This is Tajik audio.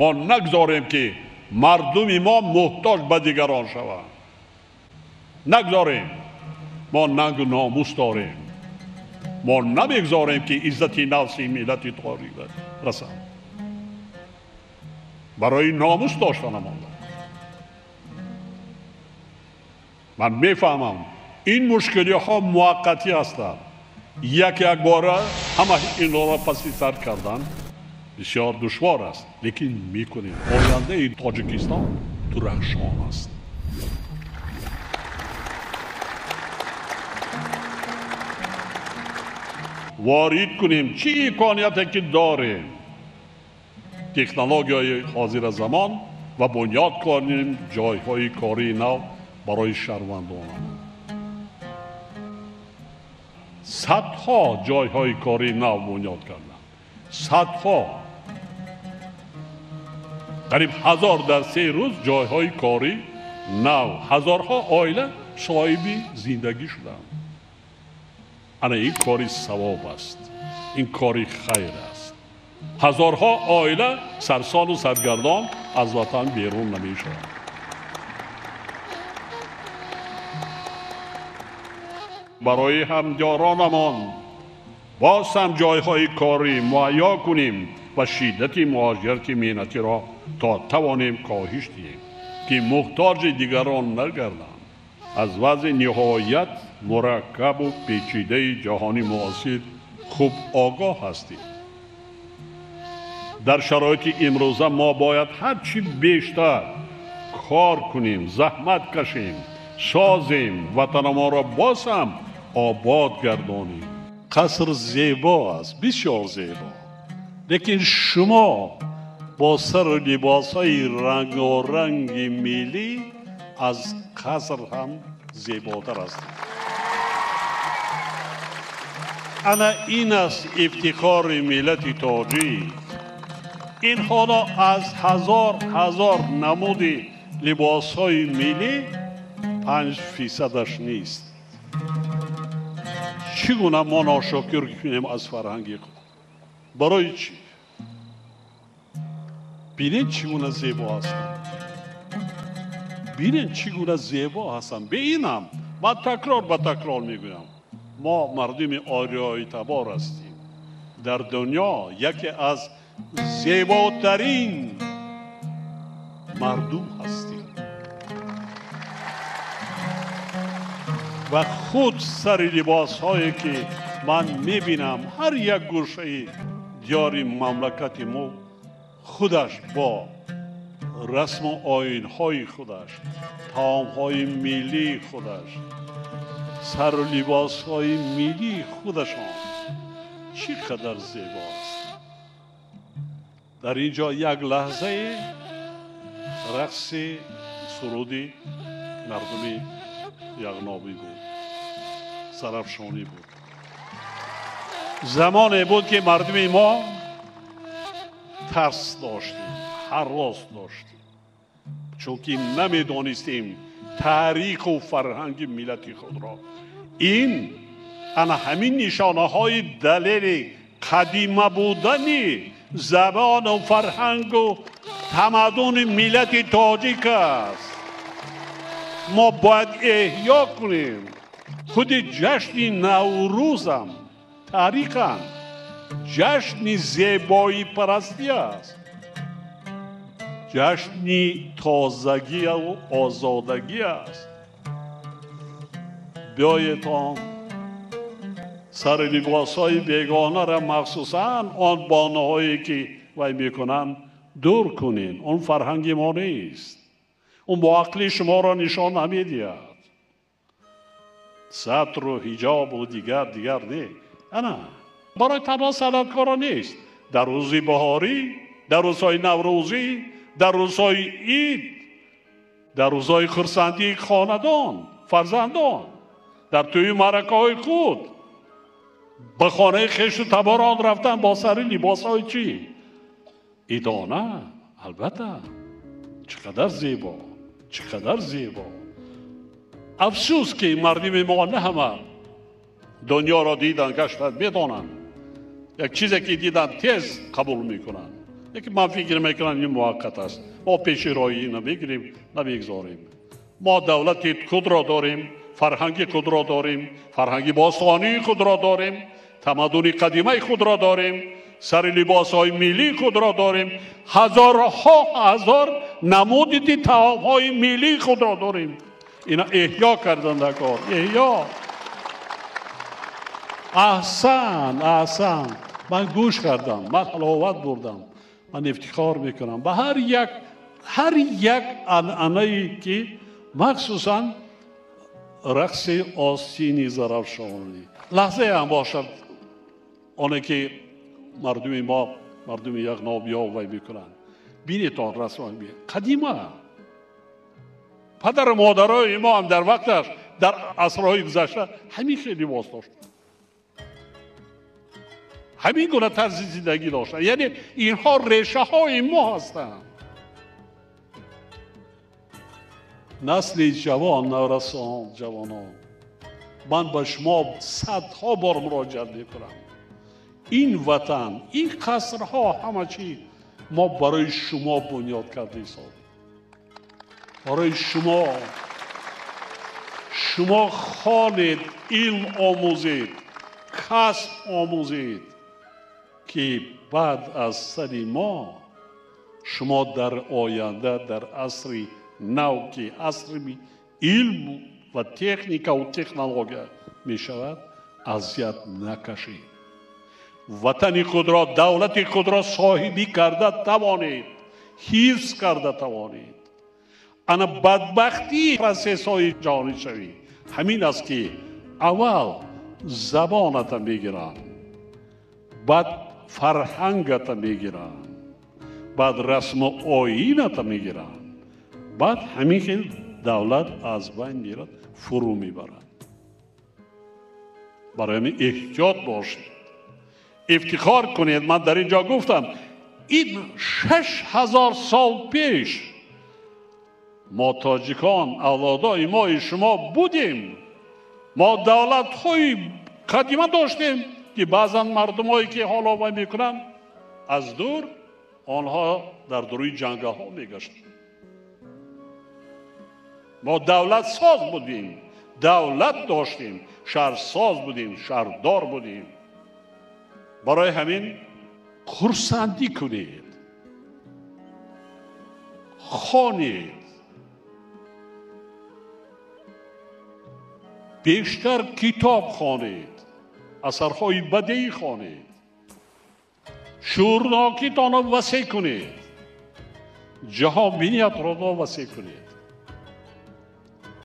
Мо нагзорем, ки мардуми мо муҳтоҷ ба дигарон шаванд. Нагзорем. Мо нангу номус дорем. Мо намегзорем, ки иззати нафси миллати тоҷик расад. Барои номус доштанамон. Ман мефаҳмам, ин мушкилиҳо муваққатӣ ҳастанд. Як як бора ҳама инҳоро паси сар кардан бисёр душвор аст, лекин мекунем. Ояндаи Тоҷикистон дурахшон аст. Ворид кунем чӣ имконияте ки дорем, технологияи ҳозира замон, ва бунёд кунем ҷойҳои кории нав барои шаҳрвандонамон. Садҳо ҷойҳои кории нав бунёд карданд, садҳо, қариб 1000 дар 3 рӯз ҷойҳои кории нав, ҳазорҳо оила соҳиби зиндагӣ шуданд. Ана ин кори савоб аст, ин кори хайр аст. Ҳазорҳо оила сарсону саргардон аз ватан берун намешаванд. Барои ҳамдиёронамон боз ҳам ҷойҳои корӣ муҳайё кунем ва шиддати муҳоҷирати меҳнатиро то тавонем коҳиш диҳем, ки муҳтоҷи дигарон нагарданд. Аз вазъи ниҳоят мураккабу печидаи ҷаҳони муосир хуб огоҳ ҳастем. Дар шароити имрӯза мо бояд ҳарчи бештар кор кунем, заҳмат кашем, созем, ватанамонро боз ҳам обод гардонем. Қаср зебо аст, бисёр зебо, лекин шумо бо сару либосҳои рангоранги миллӣ аз қаср ҳам зеботар ҳастед. Ана ин аст ифтихори миллати тоҷик. Ин ҳоло аз ҳазор ҳазор намуди либосҳои миллӣ 5 фисадаш нест. Чӣ гуна мо ношокир кунем аз фарҳанги худ? Барои чӣ? Бинед, чӣ гуна зебо ҳастанд, бинед, чӣ гуна зебо ҳастанд. Бе инам ман такрор ба такрор мегӯям: мо мардуми ориёитабор ҳастем, дар дунё яке аз зеботарин мардум ҳастем. Ва худ сари либосҳое ки ман мебинам, ҳар як гӯшаи диёри мамлакати мо худаш бо расму оинҳои худаш, таомҳои миллии худаш, сару либосҳои миллии худашон чӣ қадар зебо аст. Дар ин ҷо як лаҳзаи рақси суруди мардуми яғнобӣ буд, сарафшонӣ буд. Замоне буд, ки мардуми мо тарс доштем, ҳарос доштем, чунки намедонистем таъриху фарҳанги миллати худро. Ин ана ҳамин нишонаҳои далели қадима будани забону фарҳангу тамаддуни миллати тоҷик аст. Мо бояд эҳё кунем. Худи ҷашни Наврӯзам таърихан ҷашни зебоипарастӣ аст, ҷашни тозагию озодагӣ аст. Биёедон сари либосҳои бегонара, махсусан он бонуҳое ки вай мекунанд, дур кунед. Он фарҳанги мо нест, он бо ақли шуморо нишон намедиҳад. Сатру ҳиҷобу дигар дигар не, ана барои танҳо санъаткоро нест. Дар рӯзи баҳорӣ, дар рӯзҳои наврӯзӣ, дар рӯзҳои ид, дар рӯзҳои хурсандии хонадон, фарзандон, дар тӯи маъракаҳои худ ба хонаи хешу таборон рафтан бо сари либосҳои чӣ идона, албатта, чӣ қадар зебо, чӣ қадар зебо! Афсӯс, ки мардуми мо на ҳама дунёро дидан, гаштан, медонанд. Як чизе ки дидан, тез қабул мекунанд. Лекин ман фикр мекунам ин муваққат аст. Мо пеши роҳи намегирем, намегузорем. Мо давлати худро дорем, фарҳанги худро дорем, фарҳанги бостонии худро дорем, тамаддуни қадимаи худро дорем, сари либосҳои миллии худро дорем, ҳазорҳо ҳазор намуди таомҳои миллии худро дорем. Ина эҳё кардан дар кор, эҳё. Аҳсан, аҳсан. Ман гӯш кардам, ман ҳаловат бурдам, ман ифтихор мекунам ба ҳар як анъанае ки махсусан рақси осини зарафшонӣ. Лаҳзае ҳам бошад оне ки мардуми мо, мардуми яғнобиё вай мекунанд. Бинед он расм қадима. Падару модарои мо ҳам дар вақташ, дар асрҳои гузашта ҳамин хел либос доштанд, ҳамин гуна тарзи зиндагӣ доштанд. Яъне инҳо решаҳои мо ҳастанд. Насли ҷавон, наврасон, ҷавонон, ман ба шумо садҳо бор муроҷиат мекунам. Ин ватан, ин қасрҳо, ҳама чӣ мо барои шумо бунёд кардаистем. Барои шумо. Шумо хонед, илм омӯзед, касб омӯзед, ки баъд аз сари мо шумо дар оянда, дар асри нав, ки асри илм ва техникаву технология мешавад, азият накашед. Ватани худро, давлати худро соҳибӣ карда тавонед, ҳифз карда тавонед. Ана бадбахтии процессҳои ҷаҳонишавӣ ҳамин аст, ки аввал забоната мегиранд, баъд фарҳангата мегиранд, баъд расму оината мегиранд, баъд ҳамин хел давлат аз байн мерад, фурӯ мебарад. Барои ҳамин эҳтиёт бошед, ифтихор кунед. Ман дар ин ҷо гуфтам, ин 6000 сол пеш мо тоҷикон, авлодои мои шумо будем. Мо давлатҳои қадима доштем, ки баъзан мардумое ки ҳоло вай мекунанд, аз дур онҳо дар дуруи ҷангалҳо мегаштанд. Мо давлатсоз будем, давлат доштем, шаҳрсоз будем, шаҳрдор будем. Барои ҳамин хурсандӣ кунед, хонед, бештар китоб хонед, асарҳои бадеӣ хонед, шуурнокитонро васеъ кунед, ҷаҳонбиниятро васеъ кунед.